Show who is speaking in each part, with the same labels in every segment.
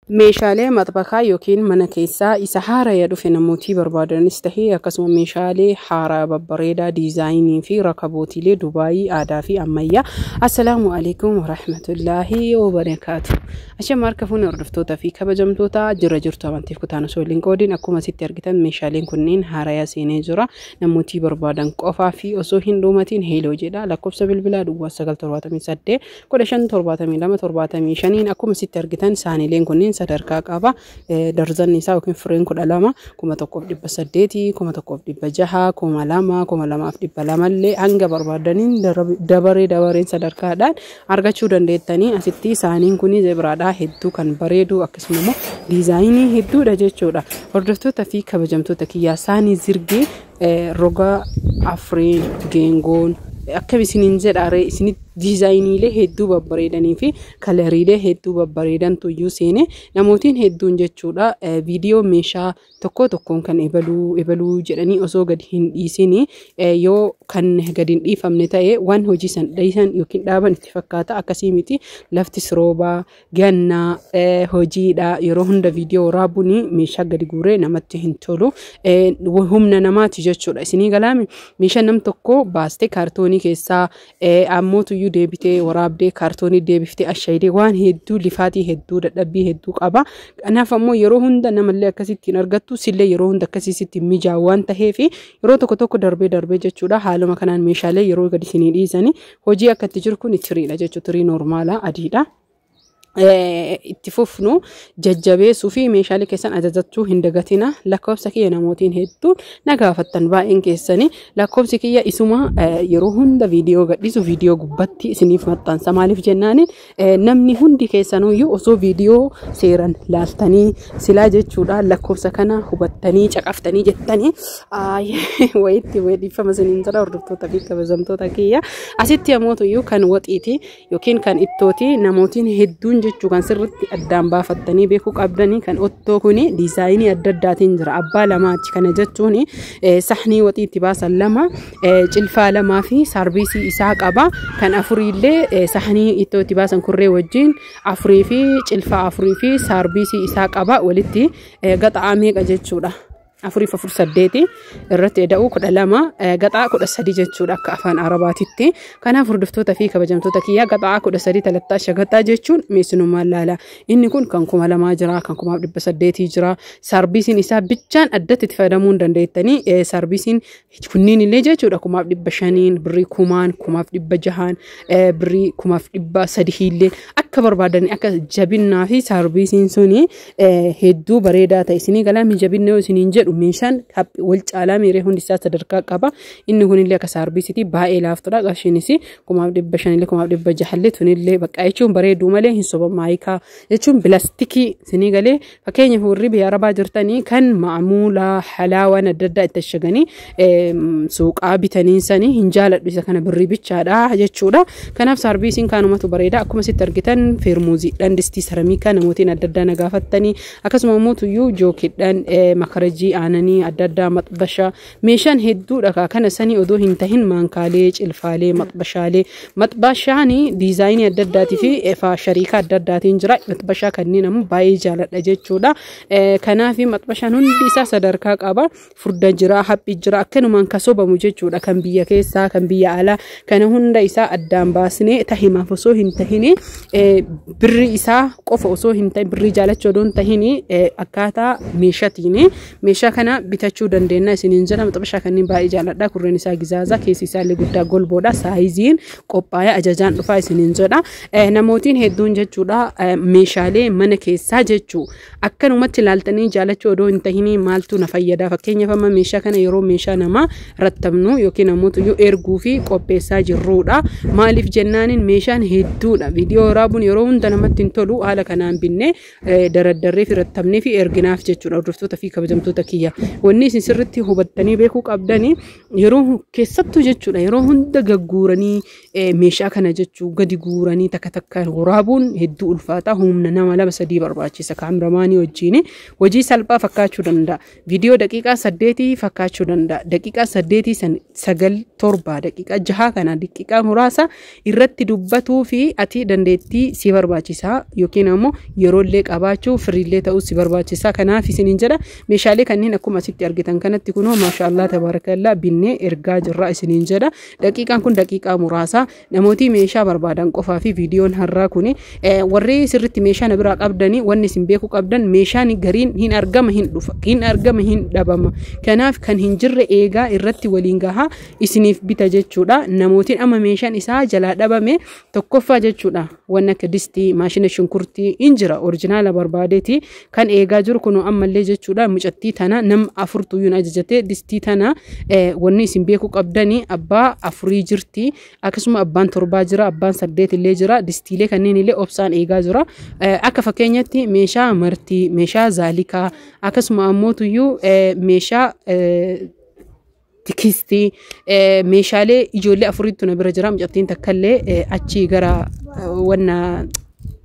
Speaker 1: Meeshaalee maxbakaa yookiin mana keessaa isa haaraya dhufe namootii barbaadanis tahee, akkasuma meeshaalee haaraa babbareedaa diizaayinii fi rakabootiilee Dubaayii aadaa fi ammayyaa. Assalaamu alaikum warahmatullaahi wabarakaatu. Ashama harka fuune hordoftoota fi kabajamtoota jira jirtu amantiif kutaan osoo hin qoodin, akkuma asitti argitan meeshaaleen kunneen haaraya seenee jira. Namootii barbaadan qofaa fi osoo hin dhumatiin heeloo jedha. Lakkoofsa bilbilaa duwwaa 978 15 72 75. Akkuma asitti argitan saanileen kunneen sadarkaa qaba. Darzanni isaa yookiin fireen 12, 1800, 1600, 2000, 2200 illee hanga barbaadaniin dabaree dabareen sadarkaadhaan argachuu dandeettanii. Asitti saaniin kun zebraadhaa hedduu kan bareedu, akkasuma immoo diizaayinii hedduudha jechuudha. Hordoftoota fi kabajamtoota kiyyaa, saanii zirgee roga afreen geengoon akkam isiniin jedhaaree, isinit diizaayiniilee hedduu babbareedanii fi kalariilee hedduu babbareedantu iyyuu seene. Namootiin hedduun jechuudha viidiyoo meeshaa tokko tokkoon kan ebaluu ebaluu jedhanii osoo gadi hin dhiisin, yoo kan gadi hin dhiifamne ta'e waan hojii san dhiisan yookiin dhaaban itti fakkaata. Akkasii miti, lafti roobaa gannaa hojiidha. Yeroo hunda viidiyoo waraabuun meeshaa gadi guuree namatti hin tolu, humna namaati jechuudha. Isinii galaami, meeshaa nam tokko baastee kaartoonii keessaa ammootu iyyuu deebitee waraabdee kaartoonii deebiftee ashayidee waan hedduu lifaatii hedduu dadhabbii hedduu qaba. Kanaaf ammoo yeroo hunda namallee akkasitti hin argattu, sillee yeroo hunda akkasitti mijaa'u waan ta'eef yeroo tokko tokko darbee darbee jechuudha. Haaluma kanaan meeshaalee yeroo gadi isinii dhiisanii hojii akka itti jiru kun tiriidha jechuudha. Tirii noormaalaa adiidha. Itti fufnu jajjabeessuu fi meeshaalee keessan ajajachuu hin dagatina. Lakkoofsa kiyya namootiin hedduu na gaafattan baay'een keessanii, lakkoofsi kiyya isuma yeroo hunda viidiyoo gadhiisu viidiyoo gubbatti isiniif maxxansa. Maaliif jennaani, namni hundi keessanuyyuu osoo viidiyoo seeran laaltanii silaa jechuudha lakkoofsa kana hubattanii caqaftanii jettanii wayitti dhiifama isiniin jedha. Hordoftoota fi kabajamtoota kiyya, asitti ammoo kan waxiiti yookiin kan ittooti. Namootiin hedduun jechuu kan sirriitti addaan baafattanii beekuu qabdanii, kan ottoo kuni diizaayinii adda addaatiin jira. Abbaa lamaati. Kana jechuun sahnii waxii itti baasan lama, cilfaa lamaa fi saarviisii isaa qaba. Kan afuriillee sahnii ittoo itti baasan kurree wajjin afurii fi cilfaa afurii fi saarviisii isaa qaba. Walitti gaxa'aa meeqa jechuudha? Afuriif afur saddeeti, irratti eda'uu 12, gaxaa 13 jechuudha akka afaan Arabaatitti. Kanaaf hordoftoota fi kabajamtoota kiyyaa, gaxaa 13 talattaa shagaxaa jechuun meessinummaan laala. Inni kun kan 2000 jira, kan 1800 jira. Saarbiisiin isaa bichaan addatti itti fayyadamuu hin dandeettanii. Saarbiisiin kunniin illee jechuudha 1500n, birrii 1000n, 1600n, birrii 1300 illee akka barbaadan, akka jabinnaa fi saarbiisiin suni hedduu bareedaa ta'e isinii galaa. Mijabinna yoo isiniin jedhu meeshaan wal caalaa miiree hundi isaa sadarkaa qaba. Inni kunillee akka saarbiisiiti baay'ee laaftudha. Qarshiinis 1500 illee 1600 illee tunillee bakka jechuun bareeduu malee hin soba. Maayikaa jechuun bilastikii isinii galee. Fakkeenyaaf warri biyya Arabaa jirtanii kan ma'amuulaa halaawaan adda addaa itti ashaganii suuqaa bitanii sanii hin jaaladhu, isa kana birrii bichaadha jechuudha. Kanaaf saarbiisiin kaanumatu bareeda. Akkuma sitti argitan feermuuziidhaan distii saramiikaa namootiin adda addaa na gaafattanii, akkasuma immoo tuyyuu jookiidhaan makarajii aananii adda addaa, maxbashaa, meeshaan hedduudha. Kana sanii odoo hin tahin maankaalee, cilfaalee, maxbashaalee, maxbashaanii diizaayinii adda addaatii fi shariikaa adda addaatiin jira. Maxbashaa kanneen ammoo baay'ee jaaladha jechuudha. Kanaaf maxbashaan hundi isaa sadarkaa qaba. Furda jira, haphii jira, akkanumaan kan sobamu jechuudha. Kan biyya keessaa, kan biyya alaa, kana hunda isaa addaan baasnee tahimaaf osoo hin tahini, birri isaa qofa osoo hin tahin, birrii jaalachuu odoo hin tahini, akkaataa meeshaatiin meeshaa kana bitachuu dandeenya isiniin jedha. Maxbashaa kanneen baay'ee jaaladha. Kurreen isaa gizaaza, keessi isaa illee guddaa golboodha. Saayiziin qophaa'ee ajajaan dhufaa isiniin jedha. Namootiin hedduun jechuudha meeshaalee mana keessaa jechuu akkanumatti ilaaltanii jaalachuu odoo hin tahini maaltu na fayyada? Fakkeenyaaf amma meeshaa kana yeroo meeshaa namaa rattabnu yookiin ammoo erguu fi qopheessaa jirrudha. Maaliif jennaaniin meeshaan hedduudha. Viidiyoo waraabuun yeroo hunda namatti hin tolu. Haala kanaan binnee daraddarree fi rattabnee fi erginaaf jechuudha hordoftoota fi kabajamtoota kiyya. kiyya. Wanni isin sirriitti hubattanii beekuu qabdanii yeroo keessattuu jechuudha yeroo hunda gagguuranii meeshaa kana jechuu gadi guuranii takka takkaan waraabuun hedduu ulfaataa, humna nama lama sadii barbaachisa. Kaameramaanii wajjin hojii salphaa fakkaachuu danda'a. Viidiyoo daqiiqaa 8 fakkaachuu danda'a. Daqiiqaa 8 san 9 7 daqiiqaa 6 kana daqiiqaa muraasa irratti dubbatuu fi ati dandeettii si barbaachisaa yookiin ammoo yeroollee qabaachuu firiillee ta'uu si barbaachisaa. Kanaaf isiniin jedha, meeshaalee kanneen akkuma asitti argitan kanatti kunoo maashaallah tabaarakallaa binnee ergaa jirra isiniin jedha. Daqiiqaan kun daqiiqaa muraasa namootii meeshaa barbaadan qofaa fi viidiyoon har'aa kun warri sirritti meeshaa na biraa qabdanii wanni isin beekuu qabdan meeshaan gariin hin argama hin dhufa, hin argama hin dhabama. Kanaaf kan hin jirre eegaa irratti waliin gahaa isiniif bita jechuudha. Namootiin amma meeshaan isaa jalaa dhabame tokkoffaa jechuudha wanni akka distii, maashina shunkurtii hin jira, orijinaala barbaadeeti kan eegaa jiru kun ammallee jechuudha. Mucattii tana nama afurtuyyuun ajajate distii tana. Wanni isin beekuu qabdanii abbaa afurii jirti, akkasuma abbaan 7 jira, abbaan 8 illee jira. Distiilee kanneen illee obsaan eegaa jira. Akka fakkeenyatti meeshaa martii, meeshaa zaalikaa, akkasuma ammootuyyuu meeshaa tikistii, meeshaalee ijoollee afuriitu na bira jira. Mucattiin takkallee achii gara wanna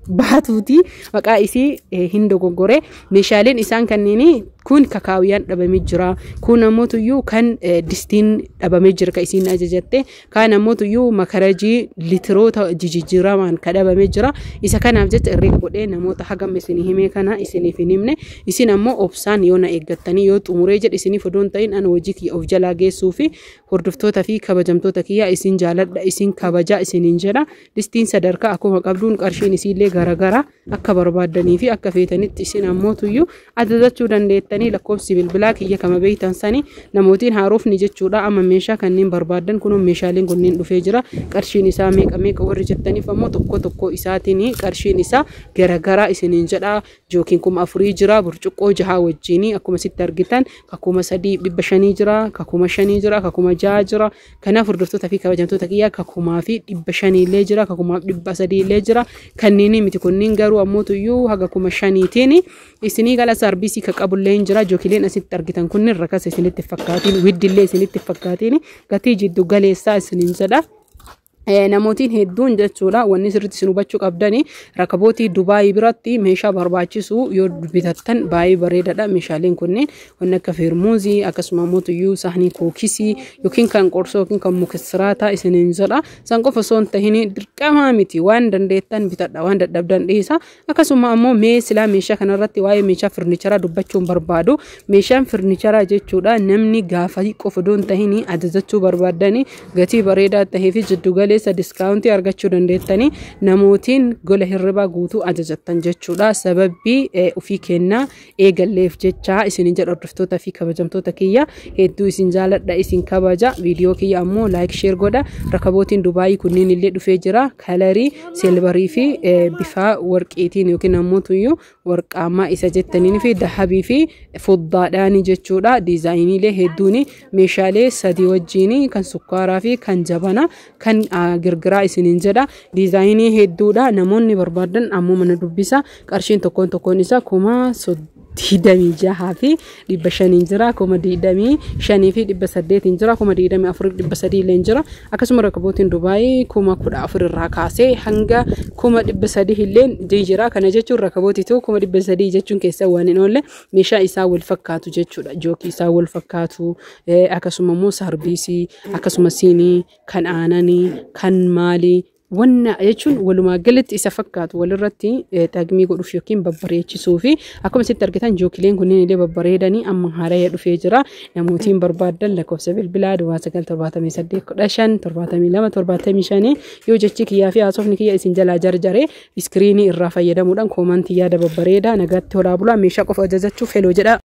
Speaker 1: baatuuti, maqaa isii hin dogoggore. Meeshaaleen isaan kanneen kun kakaawiyaan dhabamee jira, kun ammootuyyuu kan distiin dhabamee jira ka isiin ajajatte, kaan ammootuyyuu makarajii litiroota jijjiiramaan ka dhabamee jira. Isa kanaaf jecha irree godhee namoota hagam isinii himee kana isiniif hin himne. Isin ammoo obsaan yoo na eeggattanii yoo xumuree jedhe isiniif odoon ta'in an hojii kiyya of jalaa geessuu fi hordoftoota fi kabajamtoota kiyya isin jaaladha, isin kabajaa isiniin jedha. Distiin sadarkaa akkuma qabduun qarshiin isiillee garagara, akka barbaaddanii fi akka feetanitti isin ammootuyyuu ajajachuu dandeettanii. Lakkoofsi bilbilaa kiyya kama beektan sani. Namootiin haarofni jechuudha amma meeshaa kanneen barbaadan kunoo meeshaaleen kunneen dhufee jira. Qarshiin isaa meeqa meeqa warri jettaniif ammoo tokko tokko isaatiin qarshiin isaa garagaraa isiniin jedha. Jookiin 4000 jira burcuqqoo 6 wajjin akkuma sitti argitan, ka 3500 jira, ka 5000 jira, ka 6000 jira. Kanaaf hordoftoota fi kabajamtoota kiyyaa, ka 1500 illee jira, ka 1300 illee jira. Kanneen miti kunniin garuu ammootuyyuu haga 5000tiin isinii gala. Saarbiisii ka qabullee hin jira. Jookileen asitti argitan kunniin rakasa isinitti fakkaatiin, widdillee isinitti fakkaatiin, gatii jiddu galeessaa isiniin jedha. Namootiin hedduun jechuudha wanni sirriitti isin hubachuu qabdani rakabootii Dubaayii biratti meeshaa barbaachisu yoo bitattan baay'ee bareedaadha. Meeshaaleen kunneen wanni akka feermuuzii, akkasuma ammoo sahnii kookisii yookiin kan qorsoo yookiin kan mukissiraataa isiniin jedha. San qofa osoo hin tahin dirqamaa miti, waan dandeettan bitadha, waan dadhabdan dhiisa. Akkasuma ammoo mee silaa meeshaa kanarratti waa'ee meeshaa firnicharaa dubbachuun barbaadu. Meeshaan firnicharaa jechuudha namni gaafa qofa osoo hin tahin ajajachuu barbaaddani gatii bareedaa tahee fi jiddu galeessa diskaawuntii argachuu dandeettanii namootiin gola hirribaa guutuu ajajattan jechuudha. Sababbii ofii kennaa eegalleef jecha isinin jedha. Hordoftoota fi kabajamtoota kiyya, hedduu isin jaaladha, isin kabaja. Viidiyoo kiyya ammoo like, share godha. Rakabootiin Dubaayii kunneen illee dhufee jira. Kalarii silvarii fi bifa warqiitiin yookiin ammoo tuyyuu warqaamaa isa jettaniin fi dahabii fi foddaadhaani jechuudha. Diizaayiniilee hedduun meeshaalee 3 wajjin kan sukkaaraa fi kan jabana kan girgiraa isiniin jedha. Diizaayinii hedduudha. Namoonni barbaadan ammoo mana dubbisa. Qarshiin tokkoon tokkoon isaa 26,500 jira, 25,800 jira, 24,300 illee jira. Akkasuma rakabootiin Dubaayii 14,000 irraa kaasee hanga 300,000 illee jira. Kana jechuun rakabootiitu 300,000 jechuun keessa waan hin oolle meeshaa isaa wal fakkaatu jechuudha. Jookii isaa wal fakkaatu, akkasuma immoo saarbiisii, akkasuma siinii kan aananii kan maalii wanna jechuun walumaa galatti isa fakkaatu walirratti xagmii godhuuf yookiin babbareechisuu fi akkuma isitti argitan jookileen kunneen illee babbareedanii amma haaraya dhufee jira. Namootiin barbaadan lakkoofsa bilbilaa 0978 15 72 75. Yoo jechi kiyyaa fi haasofni kiyya isin jalaa jarjare iskiriinii irraa fayyadamuudhaan koomantii yaada babbareedaa. Nagaatti horaa bulaa. Meeshaa qofa ajajachuuf heloo jedha.